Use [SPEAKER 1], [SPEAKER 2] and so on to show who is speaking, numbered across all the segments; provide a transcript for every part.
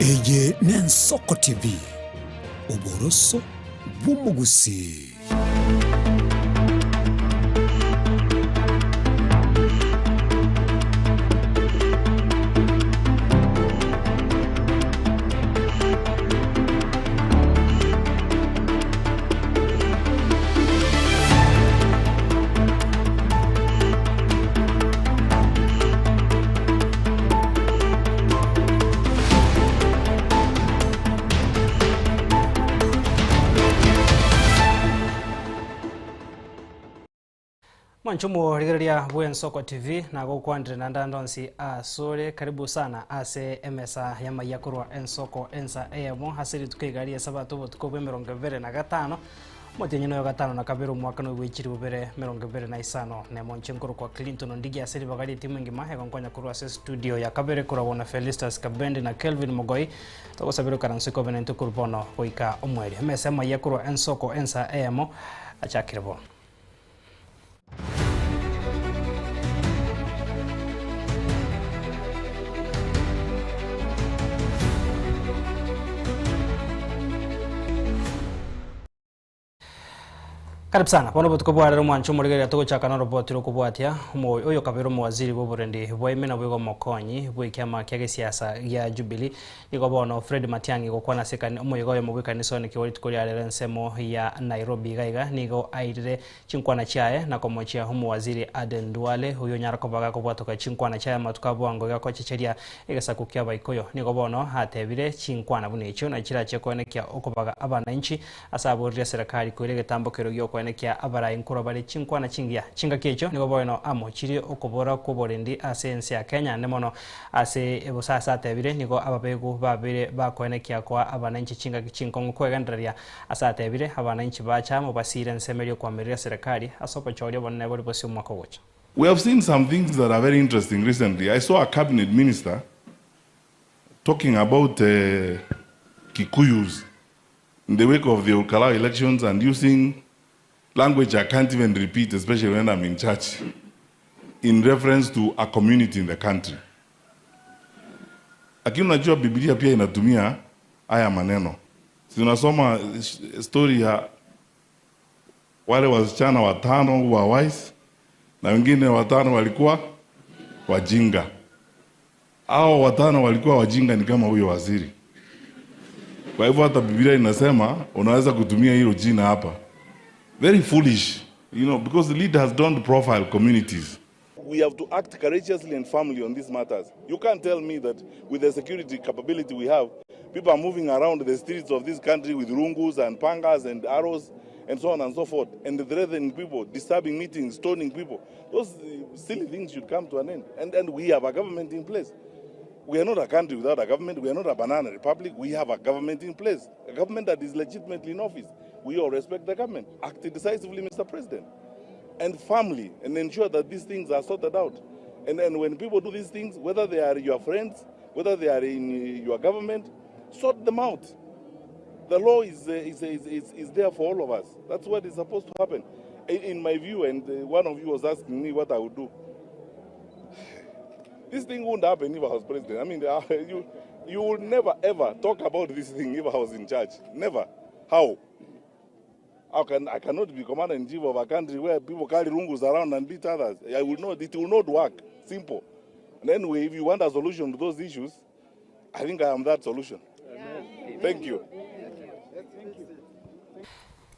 [SPEAKER 1] Eye n'Ensoko TV, oboroso bw'omogusii.
[SPEAKER 2] Mwanche omorigereria bw'Ensoko TV nagokwanire naende ande onsi asore karibu sana ase emesa y'amaiya korwa Ensoko ensa eyemo ase rituko iga ri'esabato obotuko bw'emerongo ebere na gatano Omotienyi noyo gatano na kabere omwaka noigwechiri bobere merongo ebere na isano nemo inche nkorokwa Clinton Ondigi ase ribaga ri'etimu engima egonkonya korwa ase estudio ya kabere koragwa na Felistus Kabendi na Kelvin Mogoi togosabera okaranso ikobe naintwe korwa bono goika omwerio. Emesa emayia korwa ensoko ensa eyemo achakire bono. Karibu sana. Bono obotuko bwa rero mwanche omorigereria togochaka noroboti rokobwatia omo oyo kabere omowaziri bw'oborendi bwa ime naboigo omokonyi bw'ekiama kia gesiasa gia Jubilee nigo bono Fred Matiang'i gokwana ase ekani omoyega oyomo bw'ekanisa one kiwa rituko ria rero ensemo ya Nairobi iga iga nigo airire chinkwana chiaye na komochia omowaziri Aden Duale oyio onyara koba gakobwatoka chinkwana chiaye amatuko a bwango iga agochecheria egesaku kia Abaikoyo nigo bono atebire chinkwana buna echio nachirachie koenekia okobaga abananchi Ase aboririe eserekari koira egetambo keria gi'okoenekia abarai nkorwa bare chinkwana chingiya. Chingaki echio nigo bono amochirie okobora kw'oborendi ase ense ya Kenya ande mono ase bosa ase atebire nigo ababegu babeire bakoenekia koa abananchi chingaki chinkong'u kwegendereria ase atebire abananchi bacha amo basiire ensemo eria okoamerera eserekari ase obochori obonene bori bosio omwaka ogocha.
[SPEAKER 3] We have seen some things that are very interesting recently. I saw a cabinet minister talking about uh, Kikuyus in the wake of the Olkalau elections and using language I can't even repeat, especially when I'm in church, in reference to a community in the country. Lakini unajua Biblia pia inatumia haya maneno. Si unasoma story ya wale wasichana watano wa wise na wengine watano walikuwa wajinga. Hao watano walikuwa wajinga ni kama huyo waziri. Kwa hivyo hata Biblia inasema unaweza kutumia hilo jina hapa. Very foolish, you know, because the leaders don't profile communities. We have to act courageously and firmly on these matters. You can't tell me that with the security capability we have, people are moving around the streets of this country with rungus and pangas and arrows and so on and so forth, and threatening people, disturbing meetings, stoning people. Those uh, silly things should come to an end. And, and we have a government in place. We are not a country without a government. We are not a banana republic. We have a government in place, a government that is legitimately in office. We all respect the government. Act decisively, Mr. President, and firmly, and ensure that these things are sorted out. And then when people do these things, whether they are your friends, whether they are in your government, sort them out. The law is, uh, is, is, is, is there for all of us. That's what is supposed to happen. In, in my view, and uh, one of you was asking me what I would do. This thing wouldn't happen if I was president. I mean, uh, you, you would never ever talk about this thing if I was in charge. Never. How? How can I cannot be commander in chief of a country where people carry rungus around and beat others. I will not. It will not work. Simple. And anyway, if you want a solution to those issues, I think I am that solution. Thank you.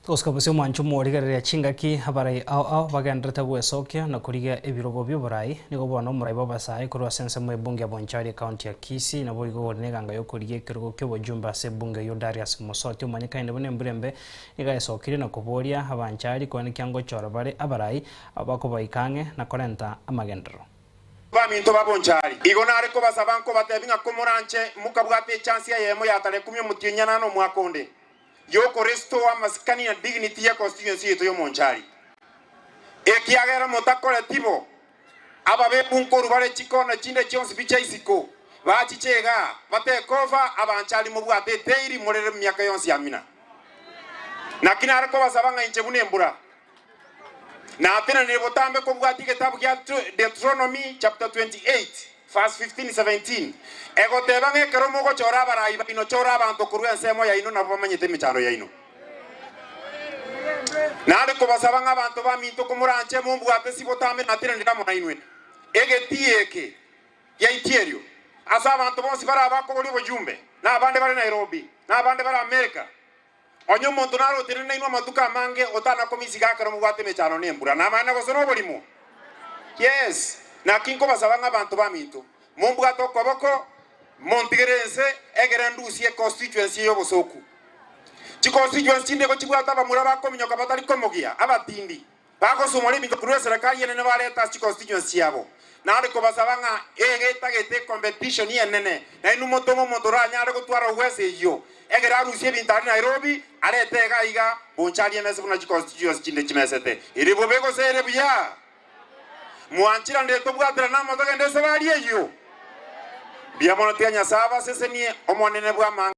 [SPEAKER 2] Gosika bosio omwancho omorigereria chingaki abarai ao ao bagenderete gwesokia na korigia ebirogo bi'oborai, nigo bono omorai bw'abasae korwa ase ensemo y'ebunge ya Bonchari ekaunti ya Kisii naboigo ore neganga y'okorigia ekerogo ki'obojumbe ase ebunge eyio Darius Mosoti omanyekaine buna embura embe nigo aesokirie na koboria abanchari koenekia ngochora bare abarai abo bakobaika ang'e na korenta amagenderero.
[SPEAKER 4] Baminto ba Bonchari, igo nare kobasaba nkobatebia ng'a komoranche mokabwata echansi eyemo ya tarehe kumi omotienyi anane omwaka onde, y'okorestore amasikani na dignity ye constituency yaito y'Omonchari. Ekiagera motakoreti bo, ababeku nkorwa bare chikona chinde chionsi pi chia isiko, bachiche igaa, batake over abanchari mobwate eteiri morere emiaka yonsi amina. Naki nare kobasaba ng'a inche buna embura, Natenenire botambe kobwatia egetabu gia Deuteronomy chapter 28. verse 15, 17, egoteba ng'a ekero mogochora abarai baino, chora abanto korwa ensemo yaino nabwo bamanyete emechando yaino. Naende kobasaba ng'a abanto baminto komoranche mombwate si botambe natenenire amo nainwe egetii eke giaitierio, ase abanto bonsi bare abakoboria obojumbe, na abande bare Nairobi, na abande bare Amerika. Onye omonto nare otenene nainwe amatuko amange, otana komisiga ekero mobwate emechando na embura, namaene gose noborimo? Yes, naki nkobasaba ng'a abanto baminto, mombwate okoboko, montigere ense, egere ndusie econstituency eye y'obosooku. Chiconstituency chinde igo chibwate abamura bakominyoka batari komogia, abatindi. Bagosumora ebinto korwa eserekari enene barete ase chiconstituency chiabo. Nare kobasaba ng'a ege etagete ecompetition enene, nainwe motome omonto oranyare gotwara uwezo eyio, egere arusie ebinto aria Nairobi, arete iga iga, boncharie emese buna chiconstituency chinde chimesete. Ere bobe gose ere buya? Mwanchira nde tobwaterane amo togende esabari eyio? Mbuya mono tiga Nyasae abasesenie, Omonene bw'amang'ana.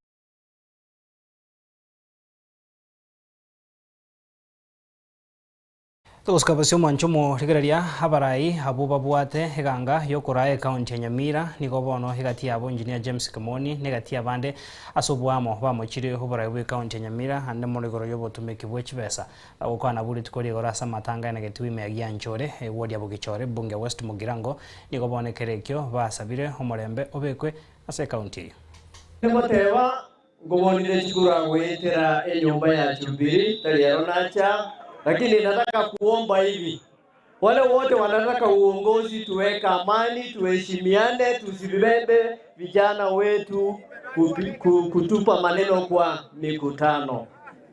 [SPEAKER 2] Togosika bosio omwancho omorigereria abarai abwo babwate eganga yokoraa ecounty ya Nyamira nigo bono egati yabo Engineer James Kimoni na egati yabande ase oboamo bamochire oborai bwe county ya Nyamira ande mono igoro yobotumeki bwe chibesa bagokwana abwo rituko rigoro ase amatanga aenegetigwe ime ya Gianchore eward ya Bogichore bunge West Mugirango nigo bono ekero ekio basabire omorembe obekwe ase ecounty eyio.
[SPEAKER 5] Ngoteba Nkobonire chikura goetera enyomba ya Jubilee, tari ero nacha, lakini nataka kuomba hivi, wale wote wanataka uongozi tuweke amani, tuheshimiane, tusibebe vijana wetu kupi, kutupa maneno kwa mikutano.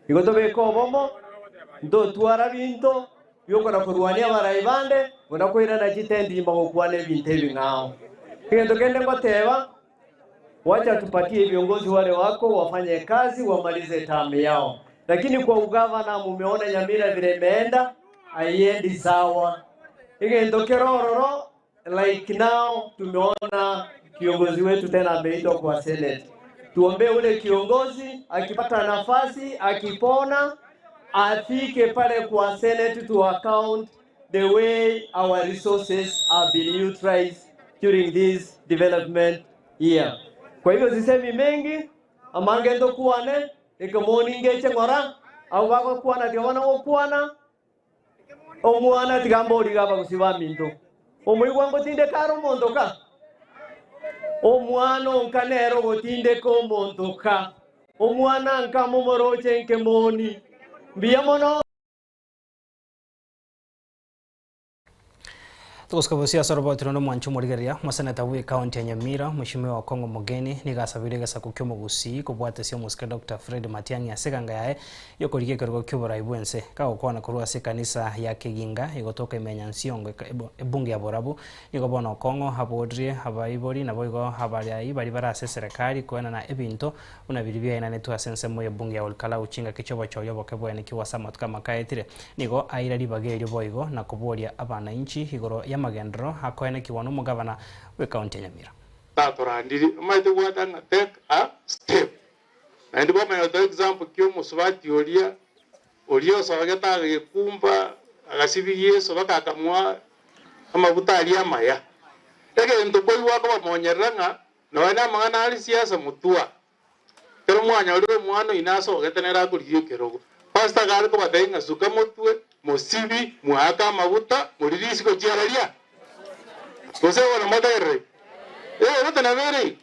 [SPEAKER 5] Igo tobeke obomo, ntotwara binto biokona korwania abarai bande, buna koirana chitendi nyuma gokwana ebinto ebing'ao. Egento kende ngoteba, Wacha tupatie viongozi wale wako wafanye kazi wamalize term yao, lakini kwa ugavana mumeona Nyamira vile imeenda, haiendi sawa. Egento kero ororo like now tumeona kiongozi wetu tena ameitwa kwa senate. Tuombee ule kiongozi akipata nafasi, akipona afike pale kwa senate to account the way our resources have been utilized during this development year. Kwa hivyo sisemi mengi, amange ntokwane, ekemoni ngeche ng'ora, abwo bagokwana tiga bono gokwana, omwana tiga mbori iga abagusi baminto. Omoigwa ngotindeka are omonto ka? Omwana onka nere ogotindeka omonto ka? Omwana nka momoroche nkemoni. Mbuya mono.
[SPEAKER 2] Togosika bosio ase oroboti rwonde omwanchi omorigereria, omoseneta bwe ekaunti ya Nyamira, Mweshimiwa Okong'o Mogeni, nigo asabeire egesaku kia omogusii kobwatesia omosike Doctor Fred Matiang'i ase eganga yaye yokorigia ekerogo kioborai bwense. Kagokwana korwa ase ekanisa ya Keginga egotoka ime ya Nyansiongo ebunge ya Borabu, nigo bono Okong'o aboririe abaibori naboigo abarai baria bare ase eserekari koenana ebinto Buna biria biaenanetwe ase ensemo y'ebunge ya Olkalau chingaki chi'obochori oboke bwaenekigwe ase amatuko amake aetire, nigo aira ribaga erio boigo na koboria abanainchi igoro y'amagenderero akoenekigwa nomogavana bw'ekaunti ya Nyamira.
[SPEAKER 6] Tatorandiri, omanyete gwata ng'a take a step. Naende kwamanya gotoa example ki omosubati oria, oria osogete agekumba agasibia Yeso mpaka akamoa amaguta aria amaya. Egento koigwa akobamonyerera ng'a Nonya namang'ana aria siasa motwa, ekero mwanyorire omwana oino asogete nere akorigia ekerogo, pastor iga are kobatebia ng'a suka motwe, mosibi, mwaake amaguta, moririe isiko chiararia? Gose bono motegerere? Eh, gose nabo ere igo?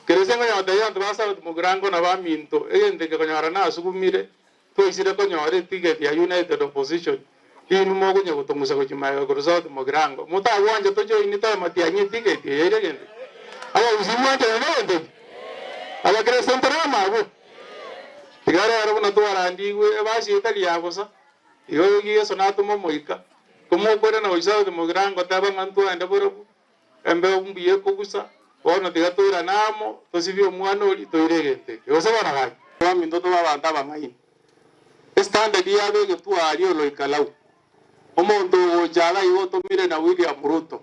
[SPEAKER 6] Kera ase nkonya gotebia abanto ba South Mugirango na baminto, egento eke konyora nasugumire, twaisire konyora eticket ya United Opposition, inwe mokonya gotong'usa gochia magega korwa South Mugirango, motagwancha tojoini toe matiang'i eticket eye ere gento ki? Abagusii mwanchane na egento ki? Abakristo ntore amo abwo? Tiga rero buna twarandigwe ebasi etari ya bosa, igo Yeso natome Omoika, komokorera gochia South Mugirango teba ng'a ntwaende borobwo, Embeo mbuya ekogusa, bono tiga toirane amo, tosibie omwana oria, toire egento eke. Gose bono gaki? Abaminto tobe abanto abang'aini. Estandard yabo egetwa aria Oloikalau. Omonto ogocha iga igo otomire na William Ruto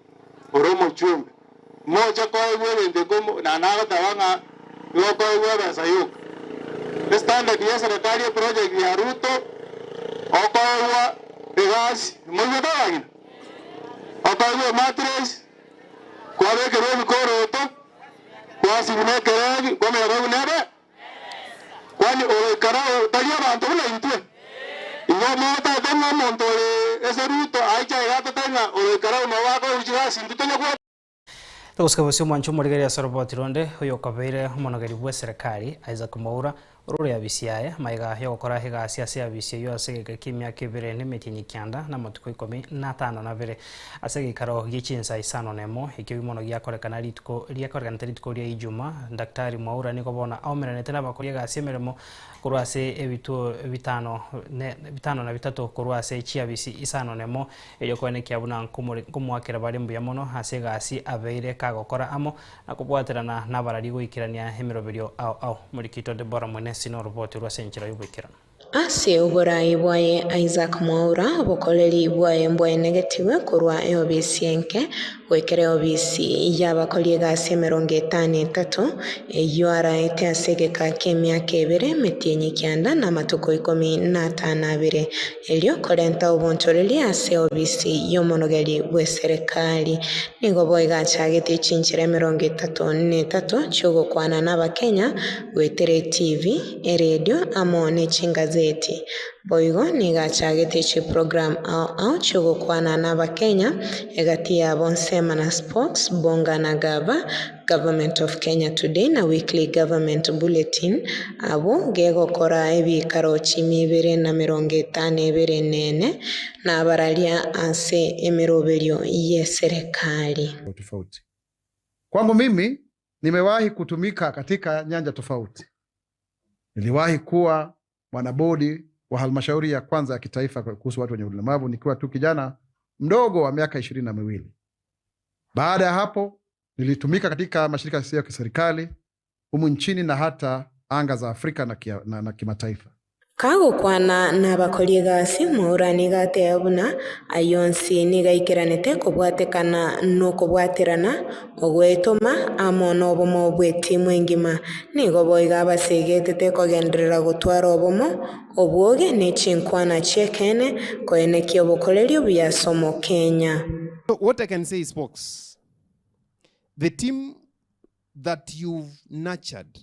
[SPEAKER 6] ore omochumbe. Moche koegwa egento eke omo na nagoteba ng'a igo okoegwa ebesa yoka. Estandard ye eserekari eproject ya Ruto okoegwa egasi, moigwete abang'ina? Okoegwa emattress,
[SPEAKER 7] Kwabekerwa ebikoroto, kwasibwa nekerebi, kwamanya korwa nebe, kwani oroikara tari abanto buna intwe. Igo omotete ng'a omonto ore ase Ruto aiche iga atotebie ng'a oroikara nabo bakorusia chigasi intwe tonya gwe.
[SPEAKER 2] Togosika bosio omwancho omorigereria ase oroboti ronde, oyokabeire omonogeri bw'eserekari, Isaac Mwaura, orure eabisi yaye, magega yogokora egasi ase eabisi eyio ase egeka ki'emiaka ebere na emetienyi kianda na amatuko ikomi na atano na abere. Ase egeikaro gie chinsa isano nemo, ekio mono giakorekana rituko riakorekanete rituko ria Ijuma, Daktari Mwaura nigo bono aomeranete nabakori egasi emeremo korwa ase ebituo bitano ne bitano na bitato korwa ase chiabisi isano nemo, erio koenekia buna nkomoakera bare mbuya mono ase egasi abeire kagokora amo na kobwaterana nabarari goikerania emeroberio ao ao. Morikito Deborah Mwenesi noroboti rwa ase enchera y'oboikeranu.
[SPEAKER 8] Ase oboraai bwaye Isaac Mwaura, obokoreri bwaye mbwaenegetigwe korwa eobisi enke goikera eobisi y'abakori egasi emerongo etano etato, eyio araete ase egeka ki'emiaka ebere, emetienyi kianda, na amatuko ikomi na atano abere, erio korenta obonchoreria ase eobisi y'omonogeri bw'eserekari. Nigo boigo achagetie chinchera emerongo etato na etato chi'ogokwana n'Abakenya goetera etivi, eredio amo ne chingazeti. Boigo nigo achagetie chiprogram ao ao chi'ogokwana n'Abakenya egati yabo Nsema na Sports, Bonga na Gava, Government of Kenya Today na Weekly Government Bulletin, abwo gegokora ebiikaro chimia ibere na merongo etano ebere na ene, na abararia ase emeroberio y'eserekari.
[SPEAKER 9] Tofauti. Kwangu mimi nimewahi kutumika katika nyanja tofauti. Niliwahi kuwa mwanabodi wa halmashauri ya kwanza ya kitaifa kuhusu watu wenye ulemavu nikiwa tu kijana mdogo wa miaka 22. Baada ya hapo nilitumika katika mashirika yasiyo ya kiserikali humu nchini na hata anga za Afrika na, kia, na, na kimataifa.
[SPEAKER 8] Kagokwana nabakori egasi, Mwaura nigo ateba buna ayio onsi nigo aikeranete kobwatekana na okobwaterana, ogwetoma, amo na obomo bw'etimu engima. Nigo boigo abasegetete kogenderera gotwara obomo, obwoge ne chinkwana chi'ekeene koenekia obokoreri obuya ase Omokenya.
[SPEAKER 10] So what I can say is, folks, the team that you've nurtured,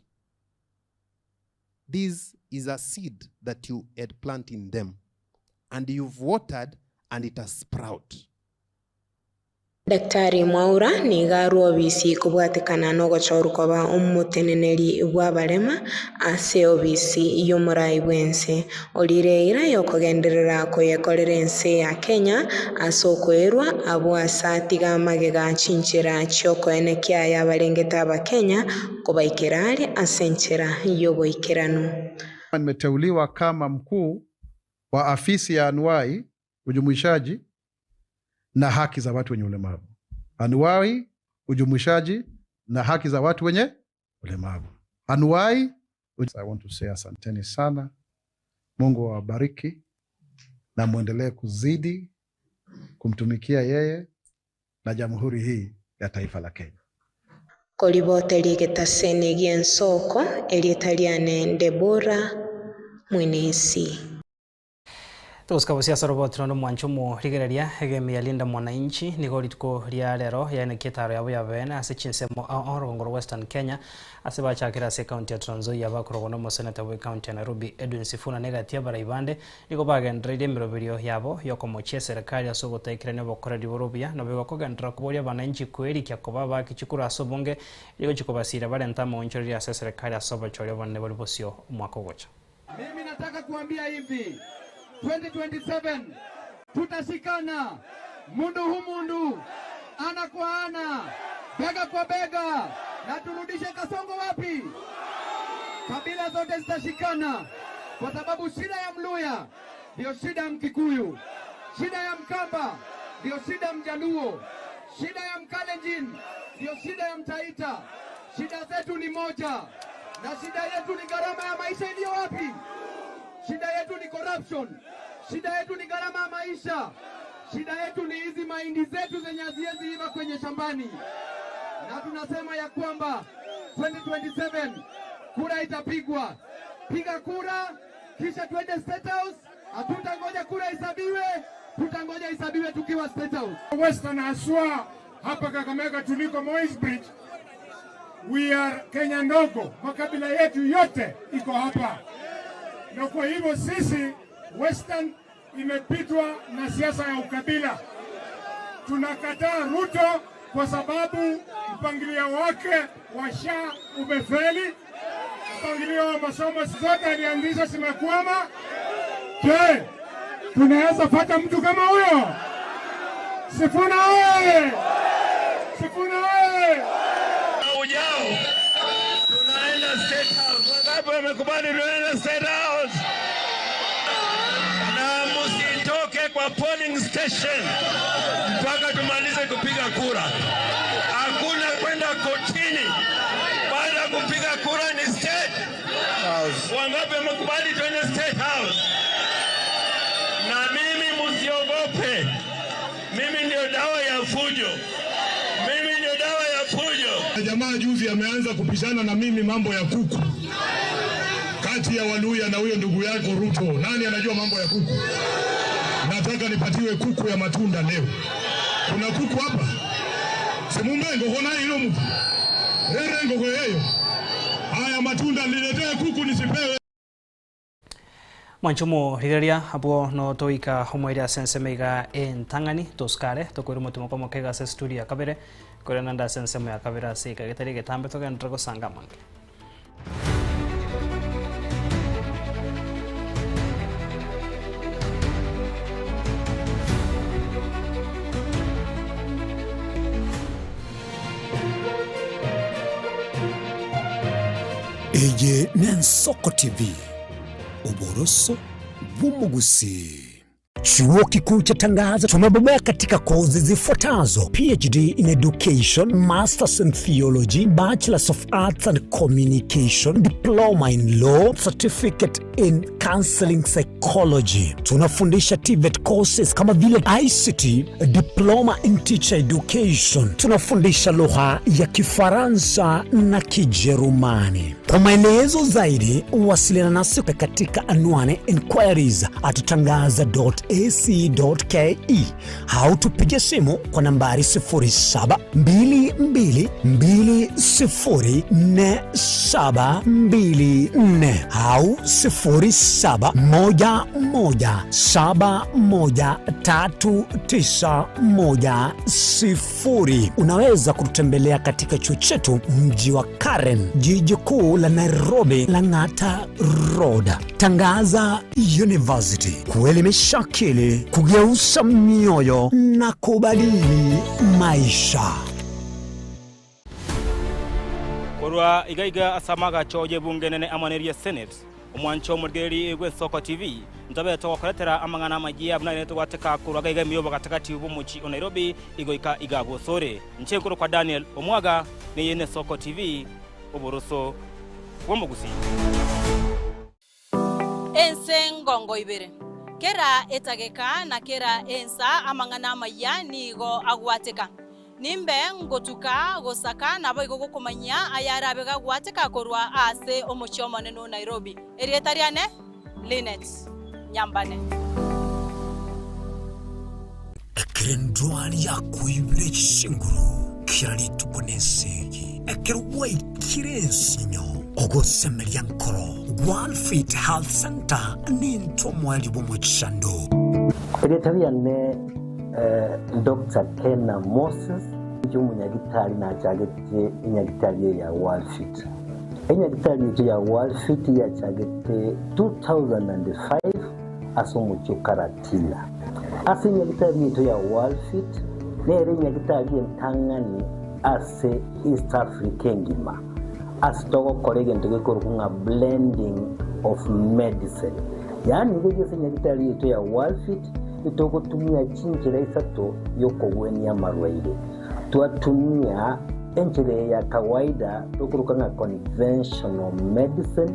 [SPEAKER 10] this is a seed that you had planted in them, and you've watered, and it has sprouted.
[SPEAKER 8] Daktari Mwaura nigo arwe obisi kobwatekana na ogochorwa koba omoteneneri bw'abarema ase obisi y'omorai bw'ense. Orire eira y'okogenderera koyekorera ense ya Kenya ase okoerwa abwo ase atiga amagega chinchera chi'okoenekia yabarengete Abakenya kobaikera are ase enchera y'oboikeranu.
[SPEAKER 9] Nimeteuliwa kama mkuu wa afisi ya anuwai ujumuishaji na haki za watu wenye ulemavu. Anuwai, ujumuishaji na haki za watu wenye ulemavu. Anuwai, I want to say asanteni sana. Mungu awabariki na muendelee kuzidi kumtumikia yeye na jamhuri hii ya taifa la Kenya.
[SPEAKER 8] Koriboteri egetaseni gi'ensoko erieta riane Debora Mwenesi.
[SPEAKER 2] Togosika bosia ase oroboti ronde omwancho omorigereria egemi ya Linda Mwananchi nigo rituko ria rero yaenekia etaro yabo ya bene ase chinsemo ao orogongo rwa Western Kenya ase bachakire ase ekaunti ya Trans Nzoia bakorogwa na omoseneta bwa ekaunti ya Nairobi Edwin Sifuna na egati abarai bande nigo bagendereire emeroberio yabo yokomochia eserekari ase ogotaekerania obokoreri bore obuya nabo igo koboria abananchi koerikia koba bakichikura ase obonge rigo chikobasira barenta amaonchoreria ase eserekari ase obochori obonene bori bosio omwaka ogocha.
[SPEAKER 11] Mimi nataka kuambia hivi 2027 tutashikana mundu hu mundu, ana kwa ana, bega kwa bega, na turudishe Kasongo wapi? Kabila zote zitashikana, kwa sababu shida ya Mluya ndio shida ya Mkikuyu, shida ya Mkamba ndio shida ya Mjaluo, shida ya Mkalenjin ndio shida ya Mtaita. Shida zetu ni moja, na shida yetu ni gharama ya maisha iliyo wapi? Shida yetu ni corruption. Shida yetu ni gharama ya maisha. Shida yetu ni hizi mahindi zetu zenye haziwezi iva kwenye shambani, na tunasema ya kwamba 2027 kura itapigwa. Piga kura, kisha twende State House. Hatutangoja kura isabiwe, tutangoja isabiwe tukiwa State House.
[SPEAKER 12] Western haswa Hapa Kakamega tuliko Moi's Bridge, we are Kenya ndogo, makabila yetu yote iko hapa, na kwa hivyo sisi Western imepitwa na siasa ya ukabila. Tunakataa Ruto kwa sababu mpangilio wake wa SHA umefeli, mpangilio wa masomo zote alianzisha zimekwama. Je, tunaweza fata mtu kama huyo? Sifuna oye! Sifuna oye!
[SPEAKER 13] Ujao tunaenda State House. Wangapi wamekubali tunaenda State House? Na msitoke kwa polling station mpaka tumalize kupiga kura. Hakuna kwenda kotini baada ya kupiga kura, ni State House. Wangapi wamekubali tuende State House? Na mimi msiogope, mimi ndio dawa ya fujo, mimi ndio dawa ya fujo.
[SPEAKER 14] Jamaa juzi ameanza kupishana na mimi mambo ya kuku, kati ya Waluya na huyo ndugu yako Ruto. Nani anajua mambo ya kuku? Nataka nipatiwe kuku ya matunda leo. Kuna kuku hapa? Simumbe ngoko naye ilo mtu rere ngoko yeyo. Haya matunda niletee kuku nisipewe.
[SPEAKER 2] Mwancho morigereria abwo no toika omoerio ase ensemo iga entang'ani tosikare tokoira omotimo kwa omokega ase estudio ya kabere korende naende ase ensemo ya kabere ase ika getari egetambe togenderere gosanga amange.
[SPEAKER 1] Eye n'Ensoko TV, oboroso bw'omogusii. Chuo Kikuu cha Tangaza tumebobea katika kozi zifuatazo: PhD in Education, Masters in Theology, Bachelors of Arts and Communication, Diploma in Law, Certificate in Counseling Psychology. Tunafundisha TVET courses kama vile ICT, Diploma in Teacher Education. Tunafundisha lugha ya Kifaransa na Kijerumani. Kwa maelezo zaidi, wasiliana nasi katika anwani inquiries at tangaza.ac.ke au tupige simu kwa nambari 0722204724 au 0711713910. Unaweza kututembelea katika chuo chetu mji wa Karen, jiji kuu la Nairobi, Lang'ata Road. Tangaza University, kuelimisha akili, kugeuza mioyo na kubadili maisha.
[SPEAKER 15] Korwa iga iga ase amagacho y'ebunge enene amo neria Senate, omwancho omorigereria bw'Ensoko TV, ntobe togokoretera amang'ana amayia buna rende togwateka korwa iga iga emiyobo gatagati bw'omochi o Nairobi igoika iga bosore. Inche nkorokwa Daniel Omwaga, neye n'Esoko TV, oboroso bw'omogusii.
[SPEAKER 16] Ense ngongo ibere. Kera etageka na kera ensa amang'ana amaya nigo agwateka. Nimbe ngotuka gosaka naboigo gokomanyia ayarabe gagwateka korwa ase omochie omonene o Nairobi. Erieta riane, Linet Nyambane.
[SPEAKER 1] Ekero endwari yakoibire chinguru kera rituko nesegi, ekero gwaikire ensinyo ogosemeria nkoro, Gwalfit Health Center nintwe omoerio bw'omochando.
[SPEAKER 17] Erieta riane Doctor Kena Moses, inche omonyagitari nachagetie enyagitari eye ya Walfit. Enyagitari eye ya Walfit yachagete 2005 ase omochie o Karatina. Ase enyagitari yaito ya Walfit nere enyagitari entang'ani ase East Africa engima ase togokora egento gekorokwa ng'a blending of medicine. Yaani iga ase enyagitari yaito ya Walfit itogotumia chinchera isato yokogwenia amarwaire. Twatumia enchera eye ya kawaida tokoroka ng'a conventional medicine,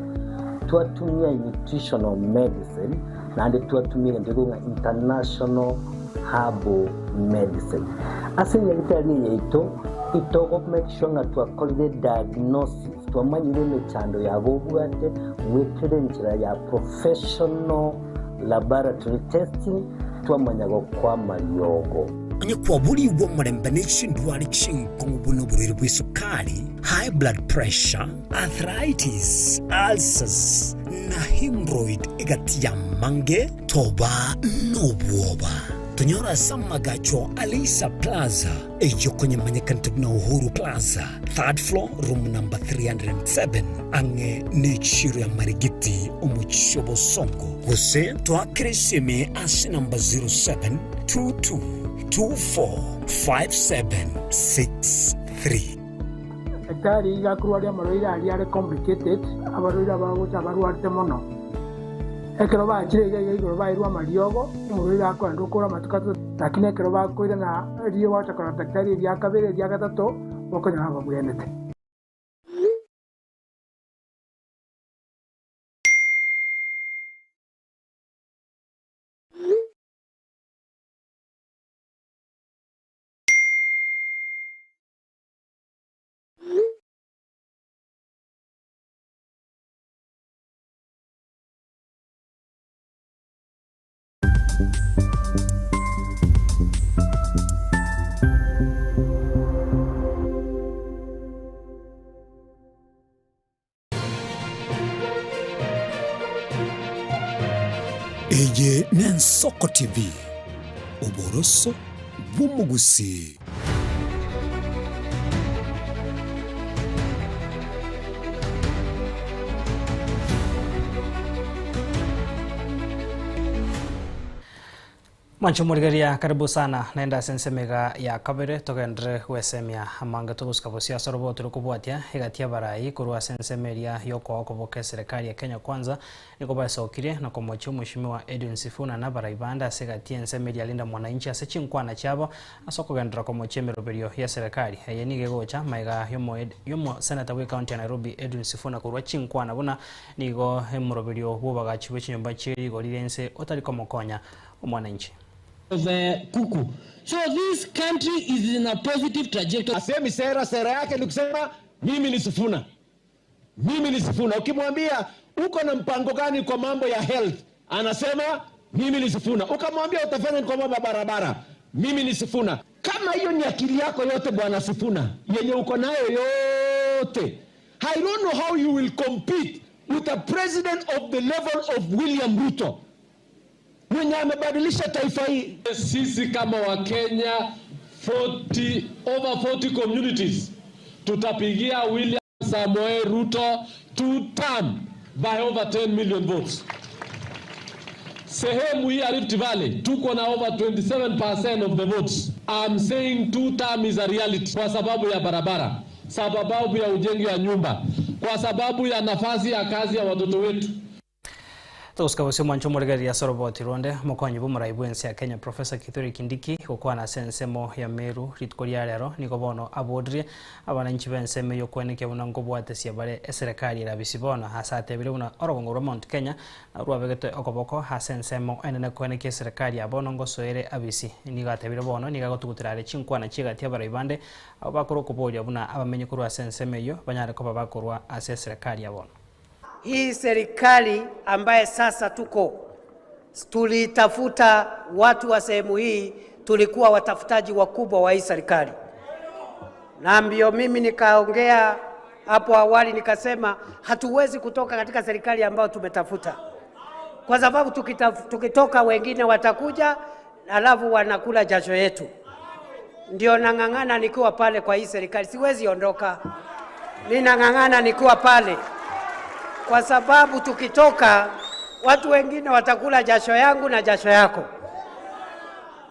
[SPEAKER 17] twatumia nutritional medicine, naende twatumia egento gekorokwa ng'a international herbal medicine. Ase enyagitari eye yaito, itogo make sure ng'a twakorire diagnosis, twamanyire emechando yabo obwate, gwetera enchera ya professional laboratory testing, twamanya gokwama riogo.
[SPEAKER 1] Onye kwaborigwe omorembe ne chindwari chinkong'u buna oborwaire bw'esukari, high blood pressure, arthritis, ulcers, na hemorrhoid egati y'amange, toba nobwoba. Tonyore ase amagacho a Leisa Plaza, eyio konyemanyekanete buna Uhuru Plaza, third floor, room number 307, ang'e n'echiro ya Marigiti, omochie o Bosongo, gose toakere esimi ase namba 0722245763.
[SPEAKER 18] Daktari iga akorwaria amarwaire aria are complicated, abarwaire abagocha abarwarete mono. Ekero bachire iga iga igoro bairwe amariogo, omorwaire akoenda okore amatuko atato, lakini ekero bakoirana riria gwacha korora daktari eria kabere, eria gatato, bokonyora babwenete.
[SPEAKER 1] Eye n'Ensoko TV, oboroso bw'omogusii.
[SPEAKER 2] Mwanche omorigereria karibu sana naende ase ensemo iga ya kabere togenderere gwesemia amange togosuka bosio ase orobo tore kobwatia egati y'abarai korwa ase ensemo eria y'okoa okoboka eserekari ya Kenya Kwanza Nigo baesokirie na komochia Omweshimiwa Edwin Sifuna na abarai bande ase egati y'ensemo eria Linda Mwananchi ase chinkwana chiabo ase okogenderera komochia emeroberio y'eserekari. Eye nigo egocha magega y'omoseneta bw'ecounty ya Nairobi Edwin Sifuna korwa chinkwana buna nigo emoroberio bw'obagachi bwe chinyomba chie rigori ri'ense otari komokonya omwananchi.
[SPEAKER 19] Of kuku. So this country is in a positive trajectory.
[SPEAKER 20] Hasemi sera, sera yake ni kusema mimi ni Sifuna. Mimi ni Sifuna. Ukimwambia uko na mpango gani kwa mambo ya health, anasema mimi ni Sifuna. Ukamwambia utafanya kwa mambo ya barabara, mimi ni Sifuna. Kama hiyo ni akili yako yote bwana Sifuna, yenye uko nayo yote, I don't know how you will compete with a president of the level of William Ruto mwenye amebadilisha taifa hii.
[SPEAKER 19] Sisi kama Wakenya 40, over 40 communities tutapigia William Samoei Ruto two term by over 10 million votes. Sehemu hii ya Rift Valley tuko na over 27% of the votes. I'm saying two term is a reality kwa sababu ya barabara, sababu ya ujenzi wa nyumba, kwa sababu ya nafasi ya kazi ya watoto wetu.
[SPEAKER 2] Togosika gose omwancho omorigereria ase oroboti ronde, omokonyi bw'omorai bw'ense ya Kenya Professor Kithure Kindiki gokwana ase ensemo ya Meru rituko ria rero nigo bono aboririe abananchi b'ensemo eyio kwenekia buna nkobwatesia bare eserekari erabisi bono ase atebire buna orogongo rwa Mount Kenya rwabegete okoboko ase ensemo enene kwenekia eserekari ya bono ngosoere abisi. Nigo atebire bono nigo agotugutera are chinkwana chi'egati y'abarai bande abwo bakore okoboria buna abamenyi korwa ase ensemo eyio banyare koba bakorwa ase eserekari ya bono.
[SPEAKER 21] Hii serikali ambaye sasa tuko tulitafuta watu wa sehemu hii, tulikuwa watafutaji wakubwa wa hii serikali, na ndio mimi nikaongea hapo awali nikasema hatuwezi kutoka katika serikali ambayo tumetafuta, kwa sababu tukitoka wengine watakuja, alafu wanakula jasho yetu. Ndio nang'ang'ana nikiwa pale kwa hii serikali, siwezi ondoka, ninang'ang'ana nikiwa pale kwa sababu tukitoka watu wengine watakula jasho yangu na jasho yako.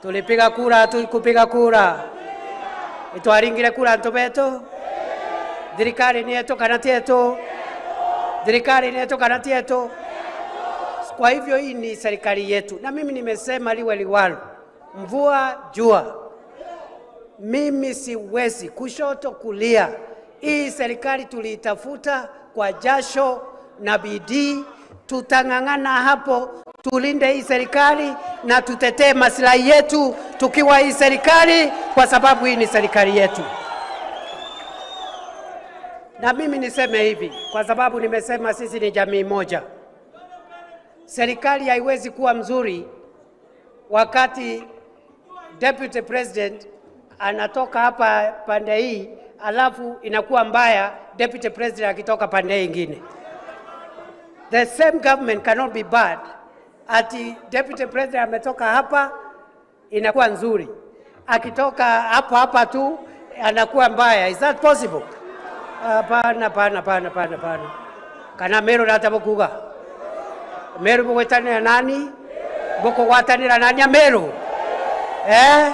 [SPEAKER 21] Tulipiga kura, hatukupiga kura? Itwaringire kura ntubetu? Thirikari ni yetu kana ti yetu? Thirikari ni yetu kana ti yetu? Kwa hivyo hii ni serikali yetu, na mimi nimesema liwe liwalo, mvua jua, mimi siwezi kushoto kulia. Hii serikali tuliitafuta kwa jasho na bidii, tutang'ang'ana hapo, tulinde hii serikali na tutetee maslahi yetu tukiwa hii serikali, kwa sababu hii ni serikali yetu. Na mimi niseme hivi, kwa sababu nimesema sisi ni jamii moja. Serikali haiwezi kuwa mzuri wakati deputy president anatoka hapa pande hii, alafu inakuwa mbaya deputy president akitoka pande ingine. The same government cannot be bad ati deputy president ametoka hapa inakuwa nzuri, akitoka hapa hapa tu anakuwa mbaya. Is that possible? Hapana, hapana, hapana, hapana, hapana. Kana Meru natabukuga Meru bugwetanira nani bukugwatanira nani ya Meru eh?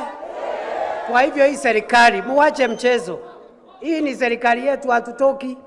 [SPEAKER 21] Kwa hivyo hii serikali muwache mchezo. Hii ni serikali yetu, hatutoki.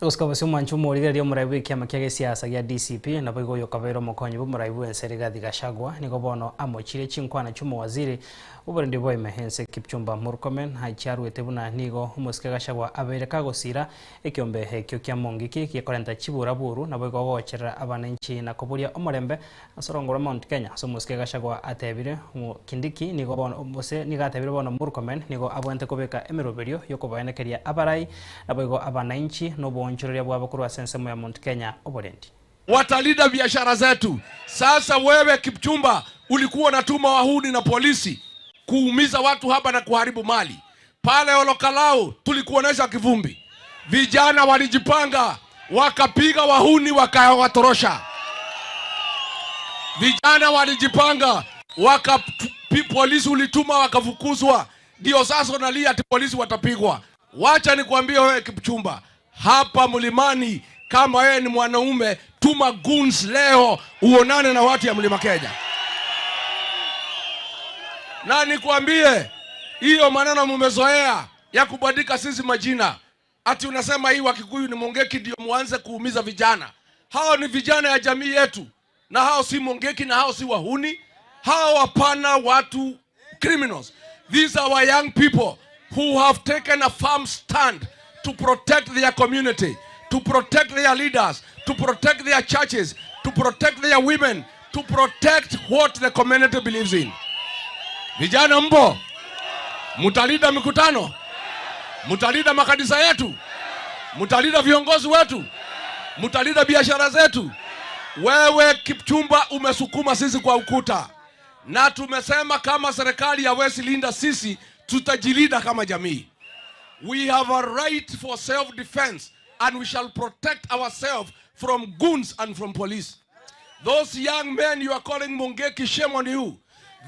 [SPEAKER 2] Gosika bosio omwancho omorigereria omorai bw'ekiama kia gesiasa gia DCP, naboigo oyo okabeire omokonyi bw'omorai bw'ense Rigathi Gachagua, nigo bono amochire chinkwana chi'omowaziri bw'oborendi bwa ime ense Kipchumba Murkomen, achiaruete buna nigo omosike Gachagua abeire kagosira ekiombe ekio kia Mungiki gekorenta chiburaburu naboigo gocherera abananchi na koboria omorembe ase orongo rwa Mount Kenya. Ase omosike Gachagua atebire Kindiki nigo bono gose nigo atebire bono Murkomen nigo abwenerete kobeka emeroberio y'okobaenekeria abarai naboigo abananchi noboonchoreria bwabo korwa ase ensemo ya Mount Kenya oborendi.
[SPEAKER 3] Watalinda biashara zetu. Sasa wewe Kipchumba, ulikuwa unatuma wahuni na polisi kuumiza watu hapa na kuharibu mali pale Olokalao, tulikuonesha kivumbi. Vijana walijipanga wakapiga wahuni wakawatorosha. Vijana walijipanga waka polisi ulituma wakafukuzwa, ndio sasa unalia ati polisi watapigwa. Wacha nikwambie wewe Kipchumba, hapa mlimani, kama wewe ni mwanaume, tuma goons leo uonane na watu ya mlima Kenya. Na nikwambie hiyo maneno mumezoea ya kubandika sisi majina, ati unasema hii Wakikuyu ni Mungiki ndio muanze kuumiza vijana. Hao ni vijana ya jamii yetu, na hao si Mungiki na hao si wahuni, hao hapana watu criminals. These are our young people who have taken a firm stand to protect their community, to protect their leaders, to protect their churches, to protect their women, to protect what the community believes in. Vijana mpo, mtalinda mikutano, mtalinda makanisa yetu, mtalinda viongozi wetu, mtalinda biashara zetu. Wewe Kipchumba umesukuma sisi kwa ukuta, na tumesema kama serikali hawezi linda sisi, tutajilinda kama jamii. We have a right for self defense and we shall protect ourselves from goons and from police. Those young men you are calling Mungiki, shame on you.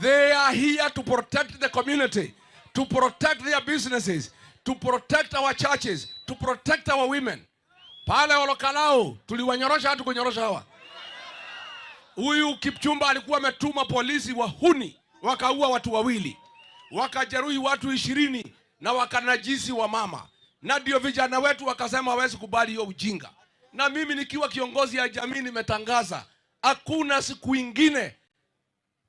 [SPEAKER 3] They are here to protect the community, to protect their businesses, to protect our churches, to protect our women. Pale Olokalao tuliwanyorosha hatu kunyorosha hawa. Huyu Kipchumba alikuwa ametuma polisi wahuni wakaua watu wawili, wakajeruhi watu 20 na wakanajisi wa mama, na ndio vijana wetu wakasema hawezi kubali hiyo ujinga. Na mimi nikiwa kiongozi ya jamii nimetangaza hakuna siku ingine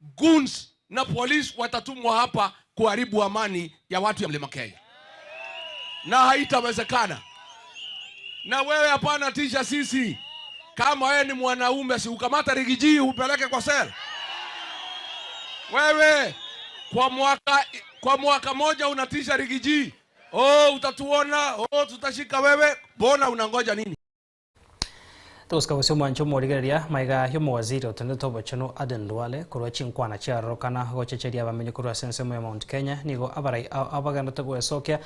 [SPEAKER 3] goons na polisi watatumwa hapa kuharibu amani ya watu ya Mlima Kenya, na haitawezekana. Na wewe hapana tisha sisi. Kama wewe ni mwanaume, si ukamata Riggy G upeleke kwa sel. Wewe kwa mwaka moja unatisha Riggy G, oh, utatuona, oh, tutashika wewe. Mbona unangoja nini?
[SPEAKER 2] Togosika gose omwancho omorigereria maiga ya omowaziri otendete obochenu Aden Duale korwa chinkwana chiarorokana gochecheria abamenyi korwa ase ensemo ya Mount Kenya nigo abarai abagendete goesokia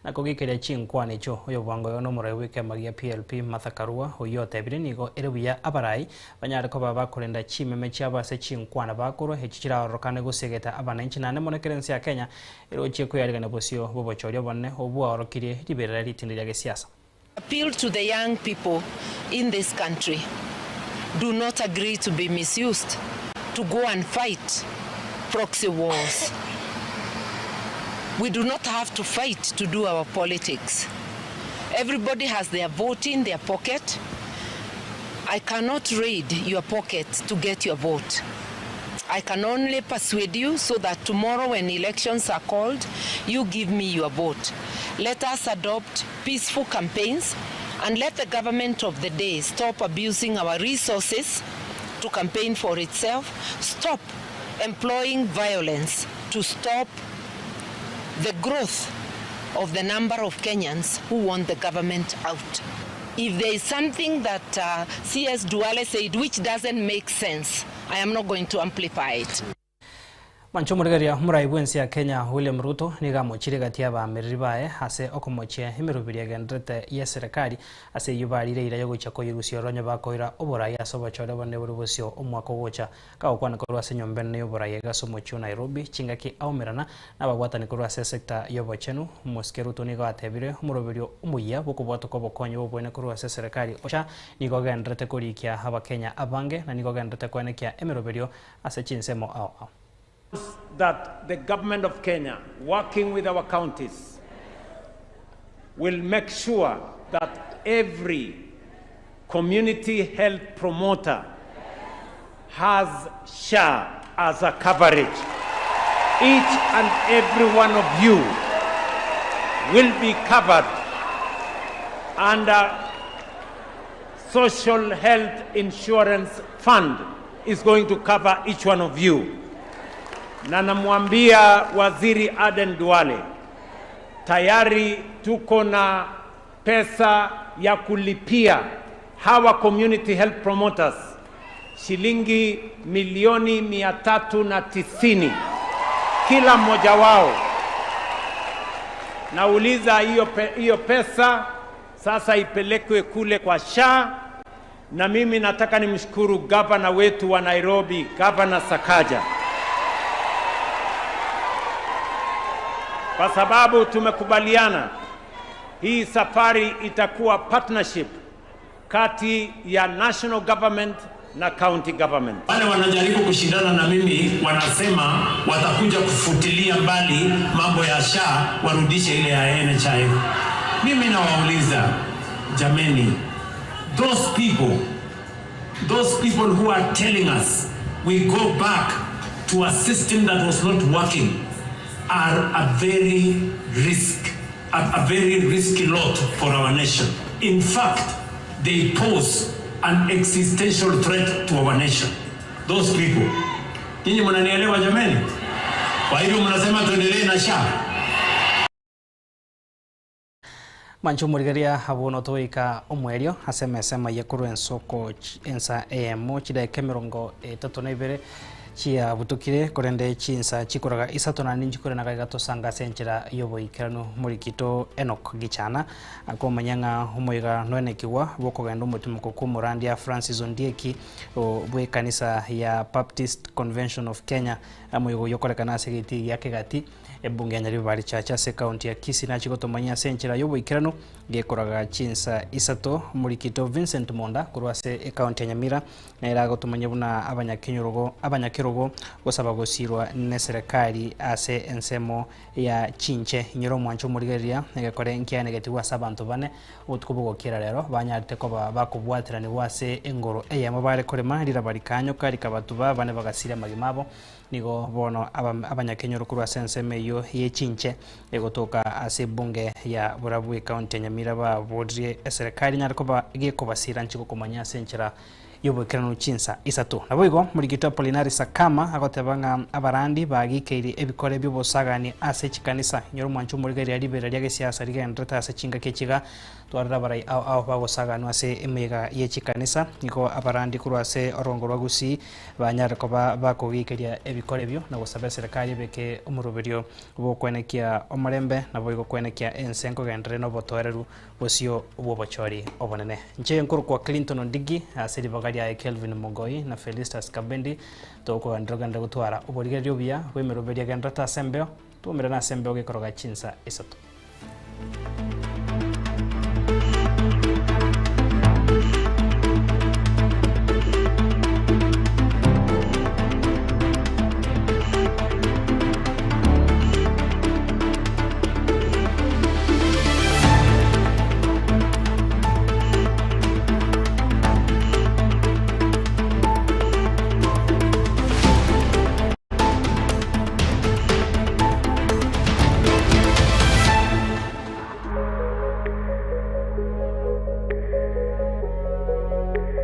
[SPEAKER 2] na kogikeria chinkwana echio oyo bwango oyo na omorai bwa ekiama gia PLP Martha Karua oyio otebire nigo ere buya abarai banyare koba bakorenda chimeme chiabo ase chinkwana bakorwa echi chirarorokane gosegeta abananchi naende mono ekero ense ya Kenya erochie koyarigania bosio bwa obochori obonene obwaorokirie riberera ritindi ria gesiasa.
[SPEAKER 22] Appeal to the young people in this country. Do not agree to be misused, to go and fight proxy wars. We do not have to fight to do our politics. Everybody has their vote in their pocket. I cannot raid your pocket to get your vote. I can only persuade you so that tomorrow when elections are called, you give me your vote. Let us adopt peaceful campaigns and let the government of the day stop abusing our resources to campaign for itself, stop employing violence to stop the growth of the number of Kenyans who want the government out. If there is something that CS Duale said which doesn't make sense, I am not going to amplify it.
[SPEAKER 2] Manche omorigereria omorai bw'ense ya Kenya William Ruto nigo amochire gati y'abaamereri baye ase okomochia emeroberi egendererete y'eserekari ase eyio barire eira y'ogochia koyerusia oronyo bakoira oborai ase obochore obonene bore bosio omwaka ogocha. Kagokwana korwa ase enyomba enene y'oborai iga ase omochie o Nairobi chingaki aomerana nababwatani korwa ase esecta y'obochenu, Omosike Ruto nigo atebire omoroberio omoyia bw'okobwatoka obokonyi bw'oboene korwa ase eserekari ocha nigo ogendererete korikia abakenya abange na nigo ogendererete koenekia emeroberio ase chinsemo ao ao.
[SPEAKER 4] That the government of Kenya, working with our counties, will make sure that every community health promoter has SHA as a coverage. Each and every one of you will be covered under Social Health Insurance Fund is going to cover each one of you. Na namwambia Waziri Aden Duale, tayari tuko na pesa ya kulipia hawa community health promoters shilingi milioni 390 kila mmoja wao. Nauliza hiyo pe, hiyo pesa sasa ipelekwe kule kwa SHA, na mimi nataka nimshukuru gavana wetu wa Nairobi, Gavana Sakaja, kwa sababu tumekubaliana hii safari itakuwa partnership kati ya national government na county government.
[SPEAKER 13] Wale wanajaribu kushindana na mimi wanasema watakuja kufutilia mbali mambo ya SHA warudishe ile ya NHIF. Mimi nawauliza jameni, those people, those people who are telling us we go back to a system that was not working are a very risk, a very risky lot for our nation. In fact, they pose an existential threat to our nation. Those people. Nyinyi mnanielewa jameni? Kwa hivyo mnasema tuendelee na SHA?
[SPEAKER 2] Mwanche omorigereria abwo notogoika omoerio ase emesa emaye korwa ensoko ensa eyemo chidaeka emerongo etato na ibere chiabutukire korende chinsa chikoraga isato naende nchikore na gaiga tosanga ase enchera y'oboikeranu morikito Enock Gichana akomanya ng'a omoiga noenekigwa bw'okogenda omotimoko kw'omorandia Francis Ondieki o bw'ekanisa ya Baptist Convention of Kenya omoiga oyio okorekana ase egetii gia Kegati Ebunge ya Nyaribari Church ase ekaunti ya Kisii nachie gotomanyia ase enchera y'oboikeranu gekoraga chinsa isato. Omorikito Vincent Monda korwa ase ekaunti ya Nyamira nere agotomanyia buna abanyakenyorogo abanyakerogo gosaba gosirwa neserekari ase ensemo ya chinche. Inyora omwancho omorigereria egekore nkianegetigwe ase abanto bane obotuko bogokiera rero banyarete koba bakobwateranigwa ase engoro eyemo bare korema riraba rikanyoka rikabatuba bane bagasiria amagima abo. Nigo bono abanyakenyoro korwa ase ensemo eyio ye chinche egotoka ase ebunge ya Borabu ecounty ya Nyamira baboririe eserekari enyare koba gekobasira nchi gokomanya ase enchera y'oboikeranu chinsa isato. Naboigo Murigiti Apolinari Sakama agoteba ng'a abarandi bagikeirie ebikore bi'obosagani ase chikanisa. Inyora omwancho omorigereria riberera ria gesiasa rigendererete ase chingaki echi iga Twarora abarai ao ao bagosaganwa ase emeyega ye chikanisa, nigo abarandi korwa ase orongo rwa Gusii banyare koba bakogeikeria ebikora ebio na gosaba eserekari ebeke omoroberio bw'okwenekia omorembe naboigo kwenekia ense nkogenderere nobotoereru bosio bw'obochori obonene. Inche nkorokwa Clinton Ondigi ase ribaga riaye Kelvin Mogoi na Felistus Kabendi togokogenderera ogenderere gotwara oborigereria obuya bw'emeroberio egendererete ase embeo, twaumerane ase embeo gekoroga chinsa isato.